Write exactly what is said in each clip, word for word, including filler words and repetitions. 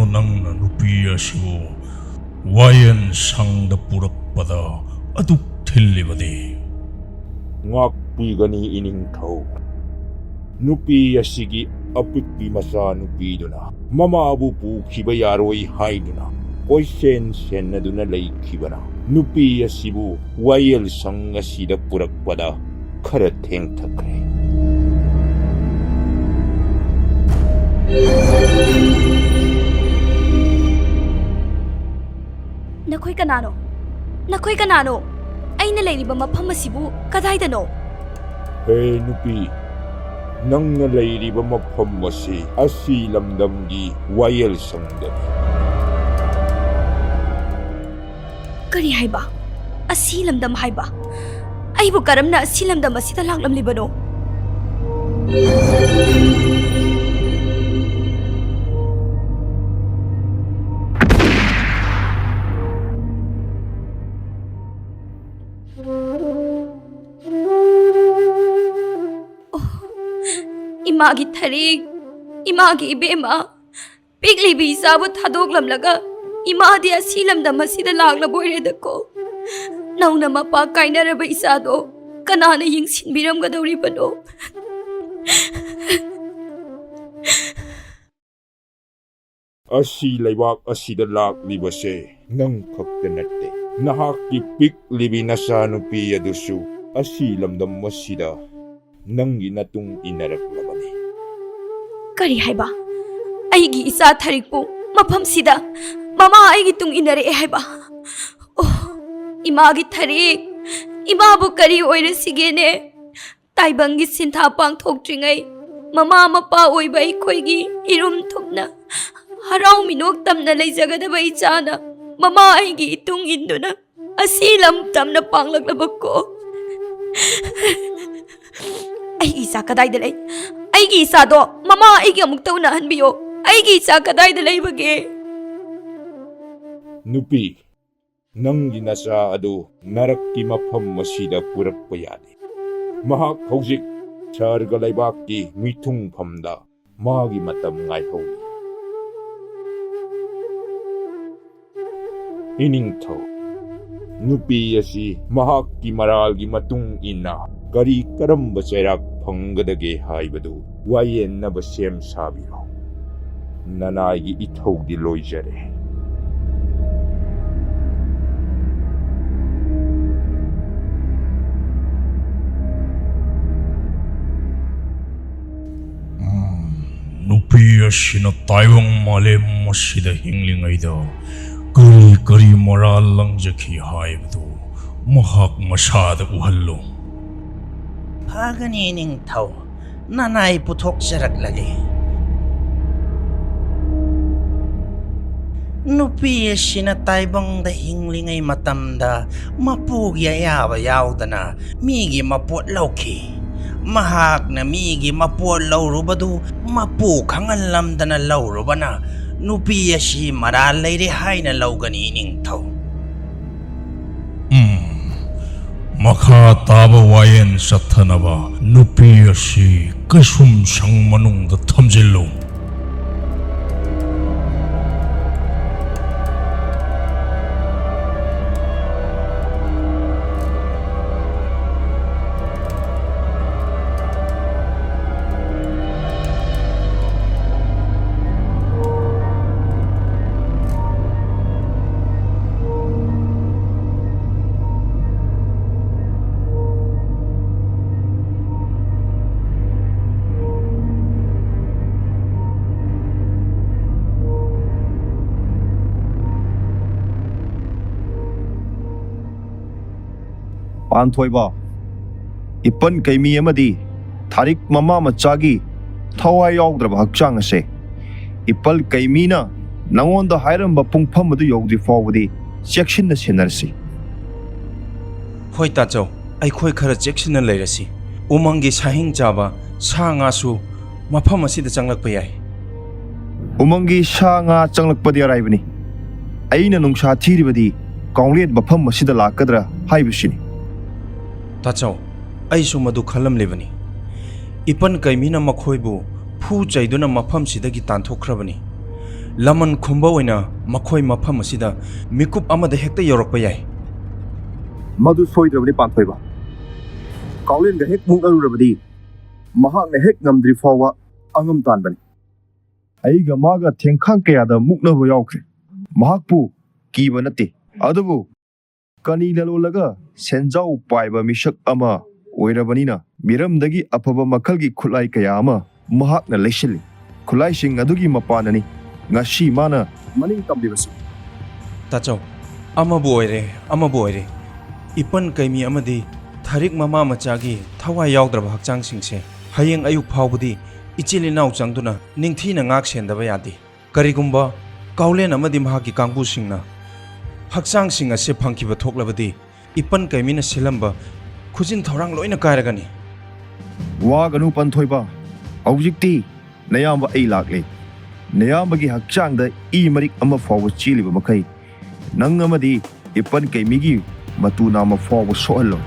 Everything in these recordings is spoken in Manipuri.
ꯅꯪꯅ ꯅꯨꯄꯤ ꯑꯁꯤꯕꯨ ꯋꯥꯌꯦꯜ ꯁꯪꯗ ꯄꯨꯔꯛꯄꯗ ꯑꯗꯨꯛ ꯊꯤꯜꯂꯤꯕꯗꯤ? ꯉꯥꯛꯄꯤꯒꯅꯤ, ꯏꯅꯤꯡꯊꯧ꯫ ꯅꯨꯄꯤ ꯑꯁꯤꯒꯤ ꯑꯄꯤꯛꯄꯤ ꯃꯆꯥꯅꯨꯄꯤꯗꯨꯅ ꯃꯃꯥꯕꯨ ꯄꯨꯈꯤꯕ ꯌꯥꯔꯣꯏ ꯍꯥꯏꯗꯨꯅ ꯀꯣꯏꯁꯦꯟ ꯁꯦꯟꯅꯗꯨꯅ ꯂꯩꯈꯤꯕꯅ ꯅꯨꯄꯤ ꯑꯁꯤꯕꯨ ꯋꯥꯌꯦꯜ ꯁꯪ ꯑꯁꯤꯗ ꯄꯨꯔꯛꯄꯗ ꯈꯔ ꯊꯦꯡꯊꯈ꯭ꯔꯦ꯫ ꯅꯈꯣꯏ ꯀꯅꯥꯅꯣ? ꯅꯈꯣꯏ ꯀꯅꯥꯅꯣ? ꯑꯩꯅ ꯂꯩꯔꯤꯕ ꯃꯐꯝ ꯑꯁꯤꯕꯨ ꯀꯗꯥꯏꯗꯅꯣ? ꯍꯦ ꯅꯨꯄꯤ, ꯅꯪꯅ ꯂꯩꯔꯤꯕ ꯃꯐꯝ ꯑꯁꯤ ꯑꯁꯤ ꯂꯝꯗꯝꯒꯤ ꯋꯥꯌꯦꯜ ꯁꯪꯗꯅꯤ꯫ ꯀꯔꯤ ꯍꯥꯏꯕ? ꯑꯁꯤ ꯂꯝꯗꯝ ꯍꯥꯏꯕ? ꯑꯩꯕꯨ ꯀꯔꯝꯅ ꯑꯁꯤ ꯂꯝꯗꯝ ꯑꯁꯤꯗ ꯂꯥꯛꯂꯝꯂꯤꯕꯅꯣ? ꯑꯣ, ꯏꯃꯥꯒꯤ ꯊꯔꯤꯛ, ꯏꯃꯥꯒꯤ ꯏꯕꯦꯝꯃ, ꯄꯤꯛꯂꯤꯕꯤ ꯏꯆꯥꯕꯨ ꯊꯥꯗꯣꯛꯂꯝꯂꯒ ꯏꯃꯥꯗꯤ ꯑꯁꯤ ꯂꯝꯗꯝ ꯑꯁꯤꯗ ꯂꯥꯛꯂꯕ ꯑꯣꯏꯔꯦꯗꯀꯣ꯫ ꯅꯧꯅ ꯃꯄꯥ ꯀꯥꯏꯅꯔꯕ ꯏꯆꯥꯗꯣ ꯀꯅꯥꯅ ꯌꯦꯡꯁꯤꯟꯕꯤꯔꯝꯒꯗꯧꯔꯤꯕꯅꯣ? ꯑꯁꯤ ꯂꯩꯕꯥꯛ ꯑꯁꯤꯗ ꯂꯥꯛꯂꯤꯕꯁꯦ ꯅꯪ ꯈꯛꯇ ꯅꯠꯇꯦ꯫ ꯅꯍꯥꯛꯀꯤ ꯄꯤꯛꯂꯤꯕꯤ ꯅꯆꯥꯅꯨꯄꯤ ꯑꯗꯨꯁꯨ ꯑꯁꯤ ꯂꯝꯗꯝ ꯑꯁꯤꯗ ꯅꯪꯒꯤ ꯅꯇꯨꯡ ꯏꯟꯅꯔꯛꯂꯕꯅꯤ꯫ ꯀꯔꯤ ꯍꯥꯏꯕ? ꯑꯩꯒꯤ ꯏꯆꯥ ꯊꯔꯤꯛꯄꯨ ꯃꯐꯝꯁꯤꯗ ꯃꯃꯥ ꯑꯩꯒꯤ ꯇꯨꯡ ꯏꯟꯅꯔꯛꯑꯦ ꯍꯥꯏꯕ? ꯑꯣ, ꯏꯃꯥꯒꯤ ꯊꯔꯤꯛ, ꯏꯃꯥꯕꯨ ꯀꯔꯤ ꯑꯣꯏꯔꯁꯤꯒꯦꯅꯦ? ꯇꯥꯏꯕꯪꯒꯤ ꯁꯤꯟꯊꯥ ꯄꯥꯡꯊꯣꯛꯇ꯭ꯔꯤꯉꯩ ꯃꯃꯥ ꯃꯄꯥ ꯑꯣꯏꯕ ꯑꯩꯈꯣꯏꯒꯤ ꯏꯔꯨꯝ ꯊꯨꯞꯅ ꯍꯔꯥꯎ ꯃꯤꯅꯣꯛ ꯇꯝꯅ ꯂꯩꯖꯒꯗꯕ ꯏꯆꯥꯅ ꯃꯃꯥ ꯑꯩꯒꯤ ꯏꯇꯨꯡ ꯏꯟꯗꯨꯅ ꯑꯁꯤ ꯂꯝ ꯇꯝꯅ ꯄꯥꯡꯂꯛꯂꯕꯀꯣ꯫ ꯑꯩꯒꯤ ꯏꯆꯥ ꯀꯗꯥꯏꯗ ꯂꯩ? ꯑꯩꯒꯤ ꯏꯆꯥꯗꯣ ꯃꯃꯥ ꯑꯩꯒꯤ ꯑꯃꯨꯛꯇ ꯎꯅꯍꯟꯕꯤꯌꯣ꯫ ꯑꯩꯒꯤ ꯏꯆꯥ ꯀꯗꯥꯏꯗ ꯂꯩꯕꯒꯦ? ꯅꯨꯄꯤ, ꯅꯪꯒꯤ ꯅꯆꯥ ꯑꯗꯨ ꯅꯔꯛꯀꯤ ꯃꯐꯝ ꯑꯁꯤꯗ ꯄꯨꯔꯛꯄ ꯌꯥꯗꯦ꯫ ꯃꯍꯥꯛ ꯍꯧꯖꯤꯛ ꯁꯔꯒ ꯂꯩꯕꯥꯛꯀꯤ ꯃꯤꯊꯨꯡꯐꯝꯗ ꯃꯥꯒꯤ ꯃꯇꯝ ꯉꯥꯏꯍꯧꯔꯤ꯫ ꯏꯅꯤꯡꯊꯧ, ꯅꯨꯄꯤ ꯑꯁꯤ ꯃꯍꯥꯛꯀꯤ ꯃꯔꯥꯜꯒꯤ ꯃꯇꯨꯡ ꯏꯟꯅ ꯀꯔꯤ ꯀꯔꯝꯕ ꯆꯩꯔꯥꯛ ꯐꯪꯒꯗꯒꯦ ꯍꯥꯏꯕꯗꯨ ꯋꯥꯌꯦꯟꯅꯕ ꯁꯦꯝ ꯁꯥꯕꯤꯔꯣ꯫ ꯅꯅꯥꯏꯒꯤ ꯏꯊꯧꯗꯤ ꯂꯣꯏꯖꯔꯦ꯫ ꯎꯝ, ꯅꯨꯄꯤ ꯑꯁꯤꯅ ꯇꯥꯏꯕꯪ ꯃꯥꯂꯦꯝ ꯑꯁꯤꯗ ꯍꯤꯡꯂꯤꯉꯩꯗ ꯀꯔꯤ ꯀꯔꯤ ꯃꯔꯥꯜ ꯂꯪꯖꯈꯤ ꯍꯥꯏꯕꯗꯨ ꯃꯍꯥꯛ ꯃꯁꯥꯗ ꯎꯍꯜꯂꯨ꯫ ꯐꯒꯅꯤ, ꯅꯤꯡꯊꯧ꯫ ꯅꯅꯥꯏ ꯄꯨꯊꯣꯛꯆꯔꯛꯂꯒꯦ꯫ ꯅꯨꯄꯤ ꯑꯁꯤꯅ ꯇꯥꯏꯕꯪꯗ ꯍꯤꯡꯂꯤꯉꯩ ꯃꯇꯝꯗ ꯃꯄꯨꯒꯤ ꯑꯌꯥꯕ ꯌꯥꯎꯗꯅ ꯃꯤꯒꯤ ꯃꯄꯣꯠ ꯂꯧꯈꯤ꯫ ꯃꯍꯥꯛꯅ ꯃꯤꯒꯤ ꯃꯄꯣꯠ ꯂꯧꯔꯨꯕꯗꯨ ꯃꯄꯨ ꯈꯪꯍꯜꯂꯝꯗꯅ ꯂꯧꯔꯨꯕꯅ ꯅꯨꯄꯤ ꯑꯁꯤ ꯃꯔꯥꯜ ꯂꯩꯔꯦ ꯍꯥꯏꯅ ꯂꯧꯒꯅꯤ, ꯅꯤꯡꯊꯧ꯫ ꯎꯝ, ꯃꯈꯥ ꯇꯥꯕ ꯋꯥꯌꯦꯜ ꯆꯠꯊꯅꯕ ꯅꯨꯄꯤ ꯑꯁꯤ ꯀꯩꯁꯨꯝꯁꯪ ꯃꯅꯨꯡꯗ ꯊꯝꯖꯤꯜꯂꯨ꯫ ꯄꯥꯟꯊꯣꯏꯕ, ꯏꯄꯟ ꯀꯩꯃꯤ ꯑꯃꯗꯤ ꯊꯥꯔꯤꯛ ꯃꯃꯥ ꯃꯆꯥꯒꯤ ꯊꯋꯥꯏ ꯌꯥꯎꯗ꯭ꯔꯕ ꯍꯛꯆꯥꯡ ꯑꯁꯦ ꯏꯄꯜ ꯀꯩꯃꯤꯅ ꯅꯉꯣꯟꯗ ꯍꯥꯏꯔꯝꯕ ꯄꯨꯡꯐꯝ ꯑꯗꯨ ꯌꯧꯗ꯭ꯔꯤ ꯐꯥꯎꯕꯗꯤ ꯆꯦꯛꯁꯤꯟꯅ ꯁꯦꯟꯅꯔꯁꯤ꯫ ꯍꯣꯏ ꯇꯥꯆꯧ, ꯑꯩꯈꯣꯏ ꯈꯔ ꯆꯦꯛꯁꯤꯟꯅ ꯂꯩꯔꯁꯤ꯫ ꯎꯃꯪꯒꯤ ꯁꯥꯍꯤꯡ ꯆꯥꯕ ꯁꯥ ꯉꯥꯁꯨ ꯃꯐꯝ ꯑꯁꯤꯗ ꯆꯪꯂꯛꯄ ꯌꯥꯏ꯫ ꯎꯃꯪꯒꯤ ꯁꯥ ꯉꯥ ꯆꯪꯂꯛꯄꯗꯤ ꯑꯔꯥꯏꯕꯅꯤ꯫ ꯑꯩꯅ ꯅꯨꯡꯁꯥ ꯊꯤꯔꯤꯕꯗꯤ ꯀꯥꯎꯂꯦꯟ ꯃꯐꯝ ꯑꯁꯤꯗ ꯂꯥꯛꯀꯗ꯭ꯔꯥ ꯍꯥꯏꯕꯁꯤꯅꯤ꯫ ꯇꯥꯆꯧ, ꯑꯩꯁꯨ ꯃꯗꯨ ꯈꯜꯂꯝꯂꯤꯕꯅꯤ꯫ ꯏꯄꯟ ꯀꯩꯃꯤꯅ ꯃꯈꯣꯏꯕꯨ ꯐꯨ ꯆꯩꯗꯨꯅ ꯃꯐꯝꯁꯤꯗꯒꯤ ꯇꯥꯟꯊꯣꯛꯈ꯭ꯔꯕꯅꯤ꯫ ꯂꯃꯟ ꯈꯨꯝꯕ ꯑꯣꯏꯅ ꯃꯈꯣꯏ ꯃꯐꯝ ꯑꯁꯤꯗ ꯃꯤꯀꯨꯞ ꯑꯃꯗ ꯍꯦꯛꯇ ꯌꯧꯔꯛꯄ ꯌꯥꯏ꯫ ꯃꯗꯨ ꯁꯣꯏꯗ꯭ꯔꯕꯅꯤ, ꯄꯥꯟꯊꯣꯏꯕ꯫ ꯀꯥꯎꯂꯦꯟꯒ ꯍꯦꯛ ꯃꯨꯛꯅꯔꯨꯔꯕꯗꯤ ꯃꯍꯥꯛꯅ ꯍꯦꯛ ꯉꯝꯗ꯭ꯔꯤ ꯐꯥꯎꯕ ꯑꯉꯝ ꯇꯥꯟꯕꯅꯤ꯫ ꯑꯩꯒ ꯃꯥꯒ ꯊꯦꯡꯈꯥꯡ ꯀꯌꯥꯗ ꯃꯨꯛꯅꯕ ꯌꯥꯎꯈ꯭ꯔꯦ꯫ ꯃꯍꯥꯛꯄꯨ ꯀꯤꯕ ꯅꯠꯇꯦ, ꯑꯗꯨꯕꯨ ꯀꯅꯤ ꯂꯂꯣꯜꯂꯒ ꯁꯦꯟꯖꯥꯎ ꯄꯥꯏꯕ ꯃꯤꯁꯛ ꯑꯃ ꯑꯣꯏꯔꯕꯅꯤꯅ, ꯃꯤꯔꯝꯗꯒꯤ ꯑꯐꯕ ꯃꯈꯜꯒꯤ ꯈꯨꯠꯂꯥꯏ ꯀꯌꯥ ꯑꯃ ꯃꯍꯥꯛꯅ ꯂꯩꯁꯤꯜꯂꯤ꯫ ꯈꯨꯠꯂꯥꯏꯁꯤꯡ ꯑꯗꯨꯒꯤ ꯃꯄꯥꯟꯅꯅꯤ ꯉꯁꯤ ꯃꯥꯅ ꯃꯅꯤꯡ ꯇꯝꯂꯤꯕꯁꯤ꯫ ꯇꯥꯆꯧ, ꯑꯃꯕꯨ ꯑꯣꯏꯔꯦ, ꯑꯃꯕꯨ ꯑꯣꯏꯔꯦ, ꯏꯄꯟ ꯀꯩꯃꯤ ꯑꯃꯗꯤ ꯊꯔꯤꯛ ꯃꯃꯥ ꯃꯆꯥꯒꯤ ꯊꯋꯥꯏ ꯌꯥꯎꯗ꯭ꯔꯕ ꯍꯛꯆꯥꯡꯁꯤꯡꯁꯦ ꯍꯌꯦꯡ ꯑꯌꯨꯛ ꯐꯥꯎꯕꯗꯤ ꯏꯆꯤꯜ ꯏꯅꯥꯎ ꯆꯪꯗꯨꯅ ꯅꯤꯡꯊꯤꯅ ꯉꯥꯛ ꯁꯦꯟꯗꯕ ꯌꯥꯗꯦ꯫ ꯀꯔꯤꯒꯨꯝꯕ ꯀꯥꯎꯂꯦꯟ ꯑꯃꯗꯤ ꯃꯍꯥꯛꯀꯤ ꯀꯥꯡꯕꯨꯁꯤꯡꯅ ꯍꯛꯆꯥꯡꯁꯤꯡ ꯑꯁꯤ ꯐꯪꯈꯤꯕ ꯊꯣꯛꯂꯕꯗꯤ, ꯏꯄꯟ ꯀꯩꯃꯤꯅ ꯁꯤꯜꯂꯝꯕ ꯈꯨꯖꯤꯟ ꯊꯧꯔꯥꯡ ꯂꯣꯏꯅ ꯀꯥꯏꯔꯒꯅꯤ꯫ ꯋꯥꯒꯅꯨ, ꯄꯟꯊꯣꯏꯕ꯫ ꯍꯧꯖꯤꯛꯇꯤ ꯅꯌꯥꯝꯕ ꯑꯩ ꯂꯥꯛꯂꯦ꯫ ꯅꯌꯥꯝꯕꯒꯤ ꯍꯛꯆꯥꯡꯗ ꯏ ꯃꯔꯤꯛ ꯑꯃ ꯐꯥꯎꯕ ꯆꯦꯜꯂꯤꯕ ꯃꯈꯩ, ꯅꯪ ꯑꯃꯗꯤ ꯏꯄꯟ ꯀꯩꯃꯤꯒꯤ ꯃꯇꯨ ꯅꯥꯝꯃ ꯐꯥꯎꯕ ꯁꯣꯛꯍꯜꯂꯣꯏ꯫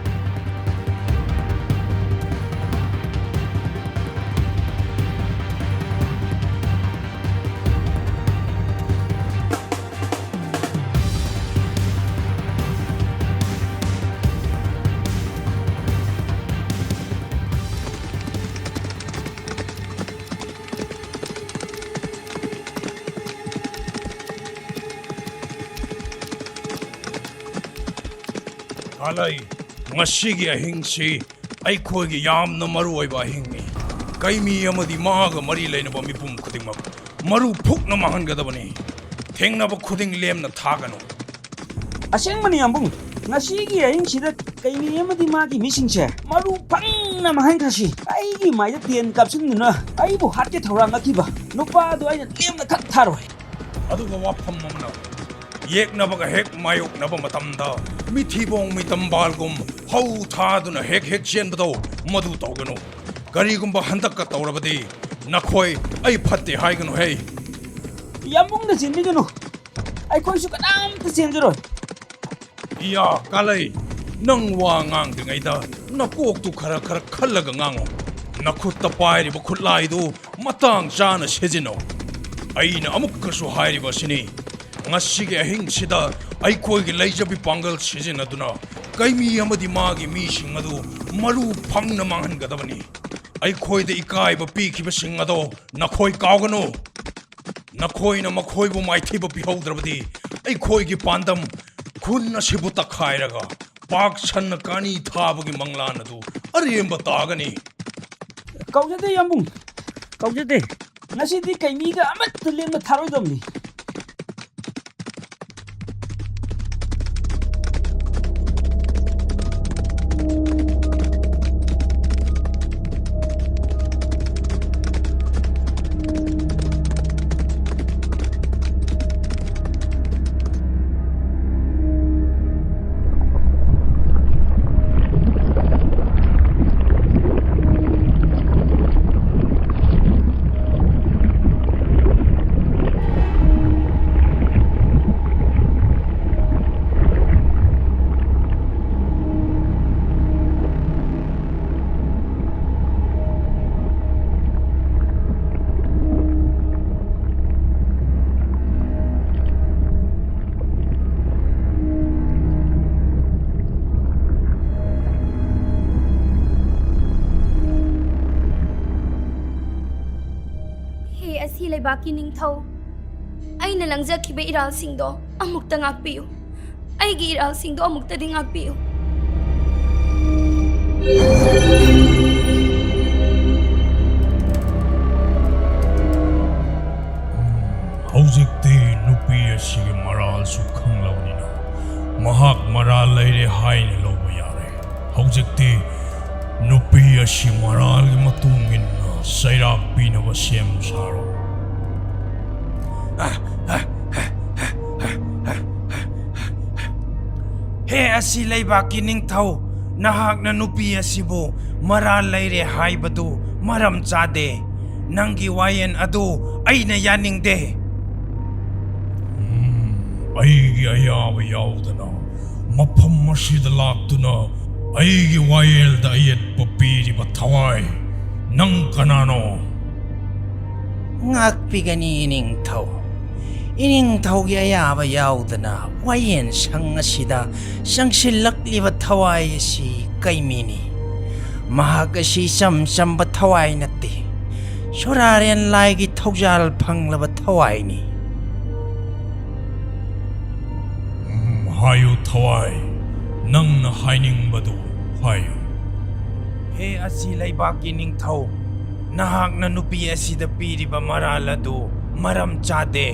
ꯀꯥꯂꯩ, ꯉꯁꯤꯒꯤ ꯑꯍꯤꯡꯁꯤ ꯑꯩꯈꯣꯏꯒꯤ ꯌꯥꯝꯅ ꯃꯔꯨꯑꯣꯏꯕ ꯑꯍꯤꯡꯅꯤ꯫ ꯀꯩꯃꯤ ꯑꯃꯗꯤ ꯃꯥꯒ ꯃꯔꯤ ꯂꯩꯅꯕ ꯃꯤꯄꯨꯝ ꯈꯨꯗꯤꯡꯃꯛ ꯃꯔꯨ ꯐꯨꯛꯅ ꯃꯥꯡꯍꯟꯒꯗꯕꯅꯤ꯫ ꯊꯦꯡꯅꯕ ꯈꯨꯗꯤꯡ ꯂꯦꯝꯅ ꯊꯥꯒꯅꯨ꯫ ꯑꯁꯦꯡꯕꯅꯤ, ꯌꯥꯝꯕꯨꯡ꯫ ꯉꯁꯤꯒꯤ ꯑꯍꯤꯡꯁꯤꯗ ꯀꯩꯃꯤ ꯑꯃꯗꯤ ꯃꯥꯒꯤ ꯃꯤꯁꯤꯡꯁꯦ ꯃꯔꯨ ꯐꯪꯅ ꯃꯥꯡꯍꯟꯈ꯭ꯔꯁꯤ꯫ ꯑꯩꯒꯤ ꯃꯥꯏꯗ ꯇꯦꯟ ꯀꯥꯞꯁꯤꯟꯗꯨꯅ ꯑꯩꯕꯨ ꯍꯥꯠꯀꯦ ꯊꯧꯔꯥꯡꯅꯈꯤꯕ ꯅꯨꯄꯥꯗꯣ ꯑꯩꯅ ꯂꯦꯝꯅ ꯈꯛ ꯊꯥꯔꯣꯏ꯫ ꯑꯗꯨꯒ ꯋꯥꯐꯝ ꯑꯃꯅ, ꯌꯦꯛꯅꯕꯒ ꯍꯦꯛ ꯃꯥꯌꯣꯛꯅꯕ ꯃꯇꯝꯗ ꯃꯤꯊꯤꯕꯣꯡ ꯃꯤꯇꯝꯕꯥꯜꯒꯨꯝ ꯍꯧ ꯊꯥꯗꯨꯅ ꯍꯦꯛ ꯍꯦꯛ ꯆꯦꯟꯕꯗꯣ, ꯃꯗꯨ ꯇꯧꯒꯅꯨ꯫ ꯀꯔꯤꯒꯨꯝꯕ ꯍꯟꯗꯛꯀ ꯇꯧꯔꯕꯗꯤ ꯅꯈꯣꯏ ꯑꯩ ꯐꯠꯇꯦ ꯍꯥꯏꯒꯅꯨꯍꯦ꯫ ꯌꯥꯝꯕꯨꯡꯅ ꯆꯦꯟꯕꯤꯒꯅꯨ꯫ ꯑꯩꯈꯣꯏꯁꯨ ꯀꯅꯥꯝꯇ ꯆꯦꯟꯖꯔꯣꯏ꯫ ꯏꯌꯥ, ꯀꯥꯂꯩ, ꯅꯪ ꯋꯥ ꯉꯥꯡꯗ꯭ꯔꯤꯉꯩꯗ ꯅꯀꯣꯛꯇꯨ ꯈꯔ ꯈꯔ ꯈꯜꯂꯒ ꯉꯥꯡꯉꯨ꯫ ꯅꯈꯨꯠꯇ ꯄꯥꯏꯔꯤꯕ ꯈꯨꯠꯂꯥꯏꯗꯨ ꯃꯇꯥꯡ ꯆꯥꯅ ꯁꯤꯖꯤꯟꯅꯧ꯫ ꯑꯩꯅ ꯑꯃꯨꯛꯀꯁꯨ ꯍꯥꯏꯔꯤꯕ ꯑꯁꯤꯅꯤ, ꯉꯁꯤꯒꯤ ꯑꯍꯤꯡꯁꯤꯗ ꯑꯩꯈꯣꯏꯒꯤ ꯂꯩꯖꯕꯤ ꯄꯥꯡꯒꯜ ꯁꯤꯖꯤꯟꯅꯗꯨꯅ ꯀꯩꯃꯤ ꯑꯃꯗꯤ ꯃꯥꯒꯤ ꯃꯤꯁꯤꯡ ꯑꯗꯨ ꯃꯔꯨ ꯐꯪꯅ ꯃꯥꯡꯍꯟꯒꯗꯕꯅꯤ꯫ ꯑꯩꯈꯣꯏꯗ ꯏꯀꯥꯏꯕ ꯄꯤꯈꯤꯕꯁꯤꯡ ꯑꯗꯣ ꯅꯈꯣꯏ ꯀꯥꯎꯒꯅꯨ꯫ ꯅꯈꯣꯏꯅ ꯃꯈꯣꯏꯕꯨ ꯃꯥꯏꯊꯤꯕ ꯄꯤꯍꯧꯗ꯭ꯔꯕꯗꯤ ꯑꯩꯈꯣꯏꯒꯤ ꯄꯥꯟꯗꯝ ꯈꯨꯟ ꯑꯁꯤꯕꯨ ꯇꯛꯈꯥꯏꯔꯒ ꯄꯥꯛ ꯁꯟꯅ ꯀꯥꯅꯤ ꯊꯥꯕꯒꯤ ꯃꯪꯂꯥꯟ ꯑꯗꯨ ꯑꯔꯦꯝꯕ ꯇꯥꯒꯅꯤ꯫ ꯀꯥꯎꯖꯗꯦ ꯌꯥꯝꯕꯨꯡ, ꯀꯥꯎꯖꯗꯦ꯫ ꯉꯁꯤꯗꯤ ꯀꯩꯃꯤꯗ ꯑꯃꯠꯇ ꯂꯦꯝꯅ ꯊꯥꯔꯣꯏꯗꯕꯅꯤ꯫ ꯍꯦ ꯑꯁꯤ ꯂꯩꯕꯥꯛꯀꯤ ꯅꯤꯡꯊꯧ, ꯑꯩꯅ ꯂꯪꯖꯈꯤꯕ ꯏꯔꯥꯜꯁꯤꯡꯗꯣ ꯑꯃꯨꯛꯇ ꯉꯥꯛꯄꯤꯌꯨ꯫ ꯑꯩꯒꯤ ꯏꯔꯥꯜꯁꯤꯡꯗꯣ ꯑꯃꯨꯛꯇꯗꯤ ꯉꯥꯛꯄꯤꯌꯨ꯫ ꯍꯧꯖꯤꯛꯇꯤ ꯅꯨꯄꯤ ꯑꯁꯤꯒꯤ ꯃꯔꯥꯜꯁꯨ ꯈꯪꯂꯕꯅꯤꯅ, ꯃꯍꯥꯛ ꯃꯔꯥꯜ ꯂꯩꯔꯦ ꯍꯥꯏꯅ ꯂꯧꯕ ꯌꯥꯔꯦ꯫ ꯍꯧꯖꯤꯛꯇꯤ ꯅꯨꯄꯤ ꯑꯁꯤ ꯃꯔꯥꯜꯒꯤ ꯃꯇꯨꯡ ꯏꯟꯅ ꯆꯩꯔꯥꯛ ꯄꯤꯅꯕ ꯁꯦꯝ ꯁꯥꯔꯣ꯫ ꯍꯦ ꯑꯁꯤ ꯂꯩꯕꯥꯛꯀꯤ ꯅꯤꯡꯊꯧ, ꯅꯍꯥꯛꯅ ꯅꯨꯄꯤ ꯑꯁꯤꯕꯨ ꯃꯔꯥꯜ ꯂꯩꯔꯦ ꯍꯥꯏꯕꯗꯨ ꯃꯔꯝ ꯆꯥꯗꯦ꯫ ꯅꯪꯒꯤ ꯋꯥꯌꯦꯜ ꯑꯗꯨ ꯑꯩꯅ ꯌꯥꯅꯤꯡꯗꯦ꯫ ꯎꯝ, ꯑꯩꯒꯤ ꯑꯌꯥꯕ ꯌꯥꯎꯗꯅ ꯃꯐꯝ ꯑꯁꯤꯗ ꯂꯥꯛꯇꯨꯅ ꯑꯩꯒꯤ ꯋꯥꯌꯦꯜꯗ ꯑꯌꯦꯠꯄ ꯄꯤꯔꯤꯕ ꯊꯋꯥꯏ, ꯅꯪ ꯀꯅꯥꯅꯣ? ꯉꯥꯛꯄꯤꯒꯅꯤ ꯏꯅꯤꯡꯊꯧ꯫ ꯏꯅꯤꯡꯊꯧꯒꯤ ꯑꯌꯥꯕ ꯌꯥꯎꯗꯅ ꯋꯥꯌꯦꯟ ꯁꯪ ꯑꯁꯤꯗ ꯆꯪꯁꯤꯜꯂꯛꯂꯤꯕ ꯊꯋꯥꯏ ꯑꯁꯤ ꯀꯩꯃꯤꯅꯤ꯫ ꯃꯍꯥꯛ ꯑꯁꯤ ꯏꯆꯝ ꯆꯝꯕ ꯊꯋꯥꯏ ꯅꯠꯇꯦ꯫ ꯁꯣꯔꯥꯔꯦꯟ ꯂꯥꯏꯒꯤ ꯊꯧꯖꯥꯜ ꯐꯪꯂꯕ ꯊꯋꯥꯏꯅꯤ꯫ ꯎꯝ, ꯍꯥꯏꯌꯨ ꯊꯋꯥꯏ, ꯅꯪꯅ ꯍꯥꯏꯅꯤꯡꯕꯗꯨ ꯍꯥꯏꯌꯨ꯫ ꯍꯦ ꯑꯁꯤ ꯂꯩꯕꯥꯛꯀꯤ ꯅꯤꯡꯊꯧ, ꯅꯍꯥꯛꯅ ꯅꯨꯄꯤ ꯑꯁꯤꯗ ꯄꯤꯔꯤꯕ ꯃꯔꯥꯜ ꯑꯗꯨ ꯃꯔꯝ ꯆꯥꯗꯦ꯫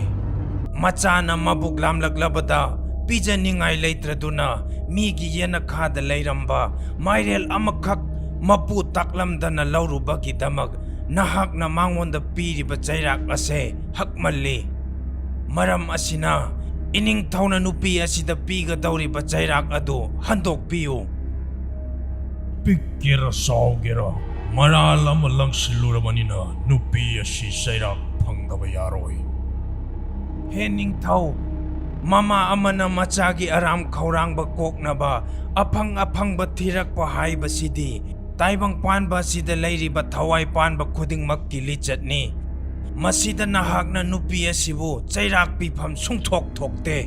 ꯃꯆꯥꯅ ꯃꯕꯨꯛ ꯂꯥꯝꯂꯛꯂꯕꯗ ꯄꯤꯖꯅꯤꯡꯉꯥꯏ ꯂꯩꯇ꯭ꯔꯗꯨꯅ ꯃꯤꯒꯤ ꯌꯦꯅꯈꯥꯗ ꯂꯩꯔꯝꯕ ꯃꯥꯏꯔꯦꯜ ꯑꯃꯈꯛ ꯃꯄꯨ ꯇꯥꯛꯂꯝꯗꯅ ꯂꯧꯔꯨꯕꯒꯤꯗꯃꯛ ꯅꯍꯥꯛꯅ ꯃꯉꯣꯟꯗ ꯄꯤꯔꯤꯕ ꯆꯩꯔꯥꯛ ꯑꯁꯦ ꯍꯛꯃꯜꯂꯤ꯫ ꯃꯔꯝ ꯑꯁꯤꯅ ꯏꯅꯤꯡꯊꯧꯅ ꯅꯨꯄꯤ ꯑꯁꯤꯗ ꯄꯤꯒꯗꯧꯔꯤꯕ ꯆꯩꯔꯥꯛ ꯑꯗꯨ ꯍꯟꯗꯣꯛꯄꯤꯌꯨ꯫ ꯄꯤꯛꯀꯦꯔꯥ ꯆꯥꯎꯒꯦꯔꯥ, ꯃꯔꯥꯜ ꯑꯃ ꯂꯪꯁꯤꯜꯂꯨꯔꯕꯅꯤꯅ ꯅꯨꯄꯤ ꯑꯁꯤ ꯆꯩꯔꯥꯛ ꯐꯪꯗꯕ ꯌꯥꯔꯣꯏ꯫ ꯍꯦ ꯅꯤꯡꯊꯧ, ꯃꯃꯥ ꯑꯃꯅ ꯃꯆꯥꯒꯤ ꯑꯔꯥꯝ ꯈꯧꯔꯥꯡꯕ ꯀꯣꯛꯅꯕ ꯑꯐꯪ ꯑꯐꯪꯕ ꯊꯤꯔꯛꯄ ꯍꯥꯏꯕꯁꯤꯗꯤ ꯇꯥꯏꯕꯪ ꯄꯥꯟꯕ ꯑꯁꯤꯗ ꯂꯩꯔꯤꯕ ꯊꯋꯥꯏ ꯄꯥꯟꯕ ꯈꯨꯗꯤꯡꯃꯛꯀꯤ ꯂꯤꯆꯠꯅꯤ꯫ ꯃꯁꯤꯗ ꯅꯍꯥꯛꯅ ꯅꯨꯄꯤ ꯑꯁꯤꯕꯨ ꯆꯩꯔꯥꯛ ꯄꯤꯐꯝ ꯁꯨꯡꯊꯣꯛ ꯊꯣꯛꯇꯦ꯫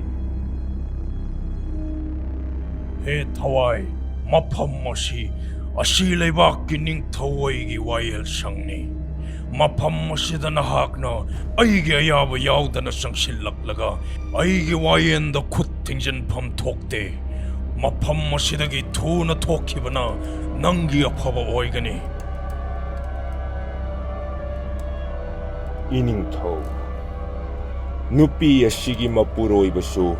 ꯍꯦ ꯊꯋꯥꯏ, ꯃꯐꯝ ꯑꯁꯤ, ꯑꯁꯤ ꯂꯩꯕꯥꯛꯀꯤ ꯅꯤꯡꯊꯧ ꯑꯩꯒꯤ ꯋꯥꯌꯦꯜꯁꯪꯅꯤ꯫ ꯃꯐꯝ ꯑꯁꯤꯗ ꯅꯍꯥꯛꯅ ꯑꯩꯒꯤ ꯑꯌꯥꯕ ꯌꯥꯎꯗꯅ ꯆꯪꯁꯤꯜꯂꯛꯂꯒ ꯑꯩꯒꯤ ꯋꯥꯌꯦꯟꯗ ꯈꯨꯠ ꯊꯤꯡꯖꯤꯟꯐꯝ ꯊꯣꯛꯇꯦ꯫ ꯃꯐꯝ ꯑꯁꯤꯗꯒꯤ ꯊꯨꯅ ꯊꯣꯛꯈꯤꯕꯅ ꯅꯪꯒꯤ ꯑꯐꯕ ꯑꯣꯏꯒꯅꯤ꯫ ꯏꯅꯤꯡꯊꯧ, ꯅꯨꯄꯤ ꯑꯁꯤꯒꯤ ꯃꯄꯨꯔꯣꯏꯕꯁꯨ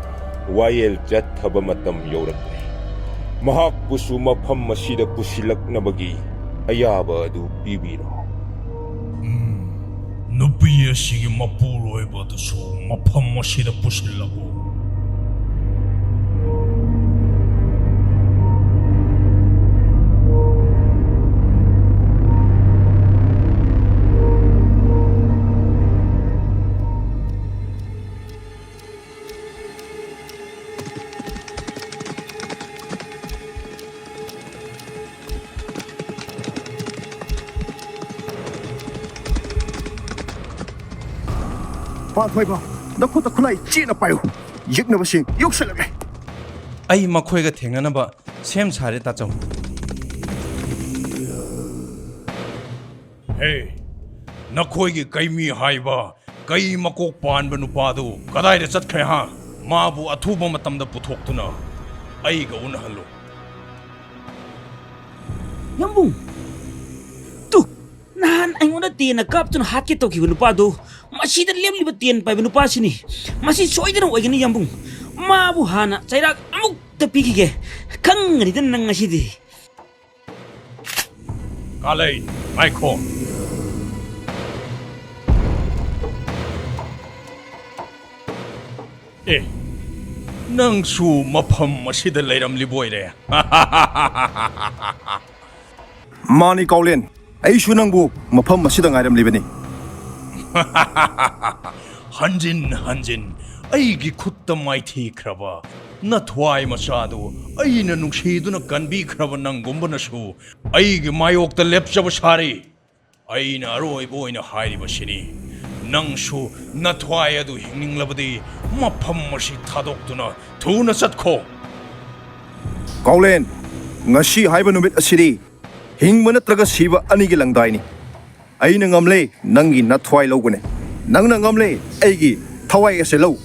ꯋꯥꯌꯦꯜ ꯆꯠꯊꯕ ꯃꯇꯝ ꯌꯧꯔꯛꯂꯦ꯫ ꯃꯍꯥꯛꯄꯨꯁꯨ ꯃꯐꯝ ꯑꯁꯤꯗ ꯄꯨꯁꯤꯜꯂꯛꯅꯕꯒꯤ ꯑꯌꯥꯕ ꯑꯗꯨ ꯄꯤꯕꯤꯔꯣ꯫ ꯎꯝ, ꯅꯨꯄꯤ ꯑꯁꯤꯒꯤ ꯃꯄꯨꯔꯣꯏꯕ ꯑꯗꯨꯁꯨ ꯃꯐꯝ ꯑꯁꯤꯗ ꯄꯨꯁꯤꯜꯂꯛꯎ꯫ ꯄꯥꯟꯊꯣꯏꯕ, ꯅꯈꯨꯠꯇ ꯈꯨꯠꯂꯥꯏ ꯆꯦꯠꯅ ꯄꯥꯏꯌꯨ꯫ ꯌꯦꯛꯅꯕꯁꯤꯡ ꯌꯧꯁꯜꯂꯛꯂꯦ꯫ ꯑꯩ ꯃꯈꯣꯏꯒ ꯊꯦꯡꯅꯅꯕ ꯁꯦꯝ ꯁꯥꯔꯦ, ꯇꯥꯆꯧ꯫ ꯍꯦ, ꯅꯈꯣꯏꯒꯤ ꯀꯩꯃꯤ ꯍꯥꯏꯕ ꯀꯩ ꯃꯀꯣꯛ ꯄꯥꯟꯕ ꯅꯨꯄꯥꯗꯨ ꯀꯗꯥꯏꯗ ꯆꯠꯈ꯭ꯔꯦ, ꯍꯥ? ꯃꯥꯕꯨ ꯑꯊꯨꯕ ꯃꯇꯝꯗ ꯄꯨꯊꯣꯛꯇꯨꯅ ꯑꯩꯒ ꯎꯅꯍꯜꯂꯨ꯫ ꯌꯥꯝꯕꯨꯡ! ꯇꯨ, ꯅꯍꯥꯟ ꯑꯩꯉꯣꯟꯗ ꯇꯦꯟꯅ ꯀꯥꯞꯇꯨꯅ ꯍꯥꯠꯀꯦ ꯇꯧꯈꯤꯕ ꯅꯨꯄꯥꯗꯨ, ꯃꯁꯤꯗ ꯂꯦꯞꯂꯤꯕ ꯇꯦꯟ ꯄꯥꯏꯕ ꯅꯨꯄꯥꯁꯤꯅꯤ꯫ ꯃꯁꯤ ꯁꯣꯏꯗꯅ ꯑꯣꯏꯒꯅꯤ, ꯌꯥꯝꯕꯨꯡ꯫ ꯃꯥꯕꯨ ꯍꯥꯟꯅ ꯆꯩꯔꯥꯛ ꯑꯃꯨꯛꯇ ꯄꯤꯈꯤꯒꯦ꯫ ꯈꯪꯒꯅꯤꯗ ꯅꯪ ꯉꯁꯤꯗꯤ꯫ ꯀꯥꯂꯩ, ꯉꯥꯏꯈꯣ꯫ ꯑꯦ, ꯅꯪꯁꯨ ꯃꯐꯝ ꯑꯁꯤꯗ ꯂꯩꯔꯝꯂꯤꯕ ꯑꯣꯏꯔꯦ꯫ ꯃꯥꯅꯤ ꯀꯥꯎꯂꯦꯟ, ꯑꯩꯁꯨ ꯅꯪꯕꯨ ꯃꯐꯝ ꯑꯁꯤꯗ ꯉꯥꯏꯔꯝꯂꯤꯕꯅꯤ꯫ ꯍꯟꯖꯤꯟ ꯍꯟꯖꯤꯟ ꯑꯩꯒꯤ ꯈꯨꯠꯇ ꯃꯥꯏꯊꯤꯈ꯭ꯔꯕ ꯅꯊ꯭ꯋꯥꯏ ꯃꯆꯥꯗꯨ, ꯑꯩꯅ ꯅꯨꯡꯁꯤꯗꯨꯅ ꯀꯟꯕꯤꯈ꯭ꯔꯕ ꯅꯪꯒꯨꯝꯕꯅꯁꯨ ꯑꯩꯒꯤ ꯃꯥꯌꯣꯛꯇ ꯂꯦꯞꯆꯕ ꯁꯥꯔꯤ꯫ ꯑꯩꯅ ꯑꯔꯣꯏꯕ ꯑꯣꯏꯅ ꯍꯥꯏꯔꯤꯕꯁꯤꯅꯤ, ꯅꯪꯁꯨ ꯅꯊ꯭ꯋꯥꯏ ꯑꯗꯨ ꯍꯤꯡꯅꯤꯡꯂꯕꯗꯤ ꯃꯐꯝ ꯑꯁꯤ ꯊꯥꯗꯣꯛꯇꯨꯅ ꯊꯨꯅ ꯆꯠꯈꯣ꯫ ꯀꯥꯎꯂꯦꯟ, ꯉꯁꯤ ꯍꯥꯏꯕ ꯅꯨꯃꯤꯠ ꯑꯁꯤꯗꯤ ꯍꯤꯡꯕ ꯅꯠꯇ꯭ꯔꯒ ꯁꯤꯕ ꯑꯅꯤꯒꯤ ꯂꯪꯗꯥꯏꯅꯤ꯫ ꯑꯩꯅ ꯉꯝꯂꯦ, ꯅꯪꯒꯤ ꯅꯊ꯭ꯋꯥꯏ ꯂꯧꯒꯅꯤ꯫ ꯅꯪꯅ ꯉꯝꯂꯦ, ꯑꯩꯒꯤ ꯊꯋꯥꯏ ꯑꯁꯤ ꯂꯧ꯫